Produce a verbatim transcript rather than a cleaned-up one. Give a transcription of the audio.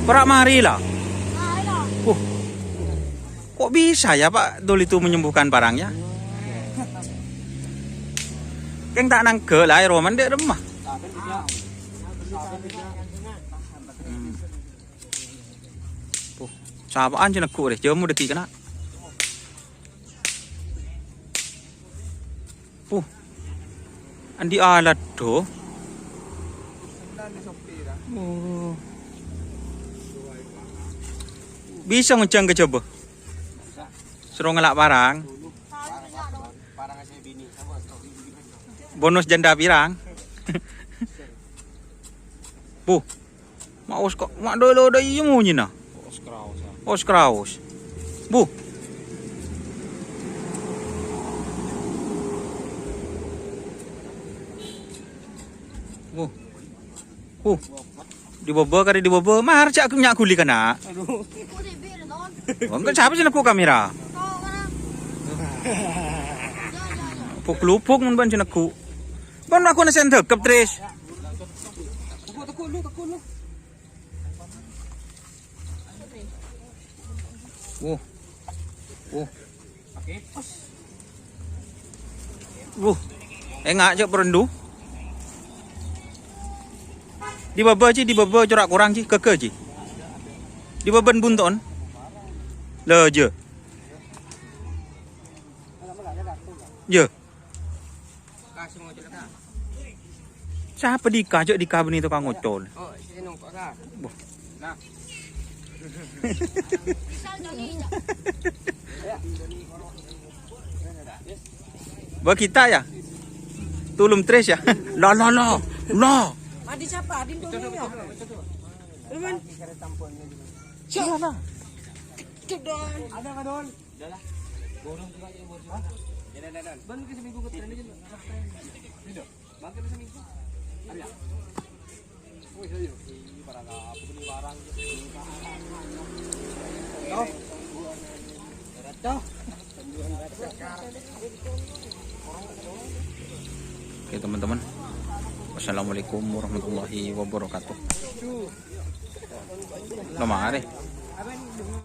Pèra' marè la. Uh. Kok bisa ya, Pak Dul itu menyembuhkan parang ya? Kèng ta' nangghâl aè roman dâ' remma. Hmm. Uh. Sapa'an sè neggu' rè, jhâmo dâgghi' kèna. Uh. Andi' alat do. Oh. Bisa ngojhâng ka Jhâbâ. Soro ngala' parang. Bonus jhândhâ pirang? Puh. Ma' os ko-, ma' dolo dâ' iyâ monyèna. Os kraos, ya. Os kraos. Bu. Bu. Bu. Dibâbâ karè dibâbâ. Mar jhâ' nya' ghuli kana'. Aduh. Engko' sapa sè neggu' kamera? Bu, glubuk mon bân sè neggu'. Bân aku na sèn dâgghep, Tris. Wuh. Wuh. Wuh. Enga' jhâ' parendu. Dibâbâ, Ji, dibâbâ cora' korang, Ji. Ghâghâ, Ji. Dibâbân bunto'en. Lâ, jâ. Jâ. Sapa dhika, jhâ' dhika bânnè tokang ocol. Boh. Bâ kita ya? Tulung Tris ya? Lo, lo, lo. Lo. Adi sapa? Adi Tony ya? Teman. Iya lah. Cek dong. Ada, Pak Don. Udahlah. Borong juga ya, borong. Hah? Ya, dan, dan, dan. Ban ke seminggu ke tren aja, Pak. Gitu. Makan seminggu. Ada. Wih, ayo. Ih, barang apa nih, barang? Tuh. Tuh. Oke, teman-teman. Wassalamualaikum warahmatullahi wabarakatuh. Nomor.